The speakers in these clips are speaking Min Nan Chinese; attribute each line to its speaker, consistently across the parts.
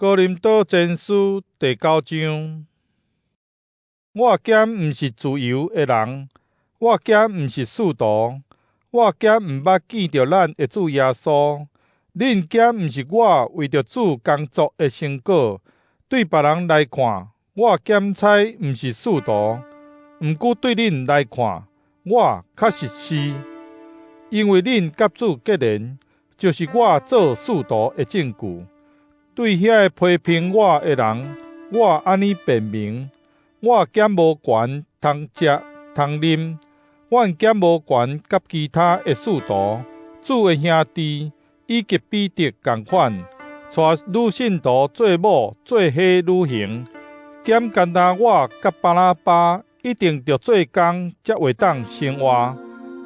Speaker 1: 哥林多前書第九章，我敢毋是自由的人？我敢毋是使徒？我敢毋捌見著咱的主耶穌？恁敢毋是我為著主工作的成果？對別人來看，我敢猜毋是使徒，毋過對恁來看，我確實是，因為恁佮主結連，就是我做使徒的證據。對遐个批評我的人，我按呢辯明：我敢無權通食通啉？阮敢無權佮其他的使徒、主的兄弟以及彼得仝款，帶女信徒做某做伙旅行？敢干焦我佮巴拿巴一定著做工才會當生活？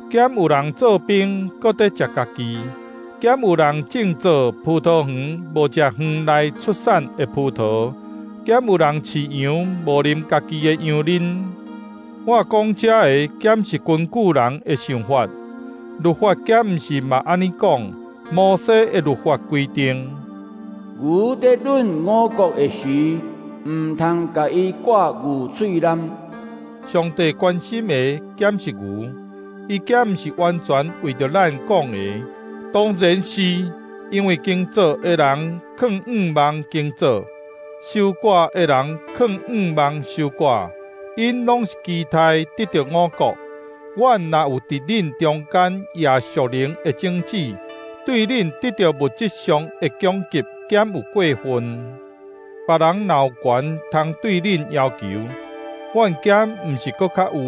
Speaker 1: 敢有人做兵，閣佇食家己？敢有人種作葡萄園，無食園內出產的葡萄？敢有人飼羊，無啉家己的羊奶？我講這个，敢是根據人的想法？律法敢毋是嘛按呢講？摩西的律法規定，
Speaker 2: 牛佇抡五穀的時，毋通共伊掛牛喙籠。
Speaker 1: 上帝關心的，敢是牛？伊敢毋是完全為著咱講的？當然是，因為耕作的人囥向望耕作，收割的人囥向望收割，𪜶攏是期待得著五穀。阮若有佇恁中間掖屬靈的種子，對恁得著物質上的供給，敢有過分？別人若有權通對恁要求，阮敢毋是閣較有？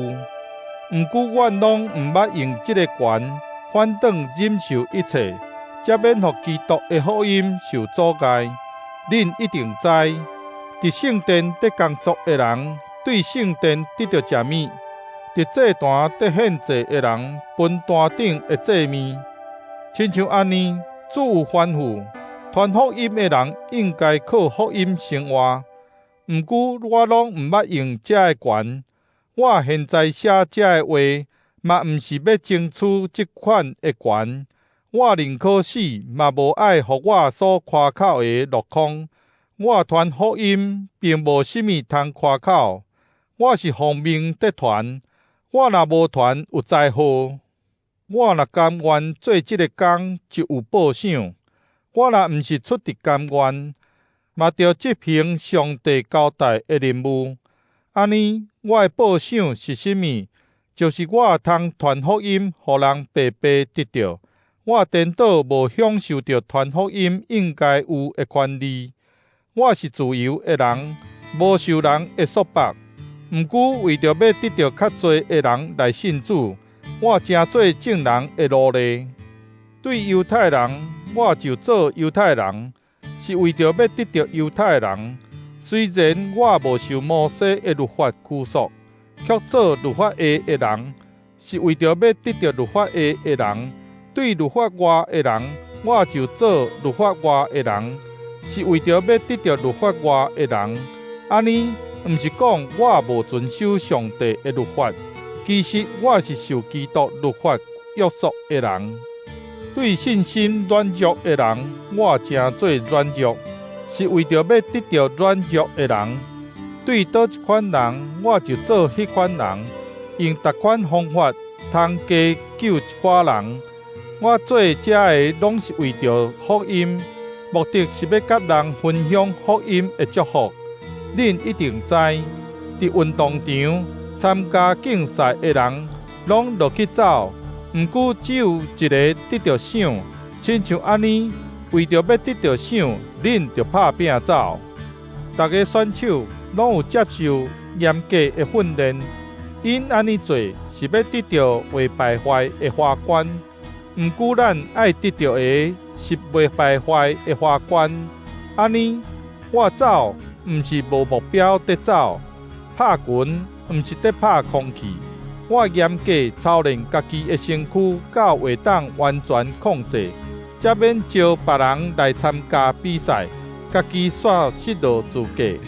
Speaker 1: 毋過阮攏毋捌用這个權。反轉忍受一切，才免予基督的福音受阻礙。恁一定知，佇聖殿佇工作的人，對聖殿得著食物；佇祭壇佇獻祭的人，分壇頂的祭物。親像按呢，主有吩咐，傳福音的人應該靠福音生活。毋過我攏毋捌用這个權。我現在寫這个話，嘛毋是欲爭取這款的權，我寧可死，嘛無愛予我所誇口的落空。我傳福音，並無啥物通誇口，我是奉命佇傳。我若無傳，有災禍。我若甘願做這个工，就有報賞。我若毋是出佇甘願，嘛著執行上帝交代的任務。按呢，我的報賞是啥物？就是我通傳福音，予人白白得著。我顛倒無享受著傳福音應該有的權利。我是自由的人，無受人的束縛。毋過為著欲得著較濟的人來信主，我成做眾人的奴隸。對猶太人，我就做猶太人，是為著欲得著猶太人。雖然我無受摩西的律法拘束，卻做律法下的人，是為著欲得著律法下的人。對律法外的人，我就做律法外的人，是為著欲得著律法外的人。按呢，毋是講我無遵守上帝的律法，其實我是受基督律法約束的人。對信心軟弱的人，我成做軟弱，是為著欲得著軟弱的人。對佗一款人，我就做彼款人，用逐款方法通加救一寡人。我做這个攏是為著福音，目的是欲佮人分享福音的祝福。恁一定知，佇運動場參加競賽的人，攏落去走，毋過只有一个得著賞。親像按呢，為著欲得著賞，恁著拍拚走。逐个選手攏有接受嚴格的訓練，𪜶按呢做是欲得著袂敗壞的花冠。毋過咱愛得著的是袂敗壞的花冠。按呢，我走毋是無目標佇走，拍拳毋是佇拍空氣。我嚴格操練家己的身軀，到會當完全控制，才免招別人來參加比賽，家己煞失落資格。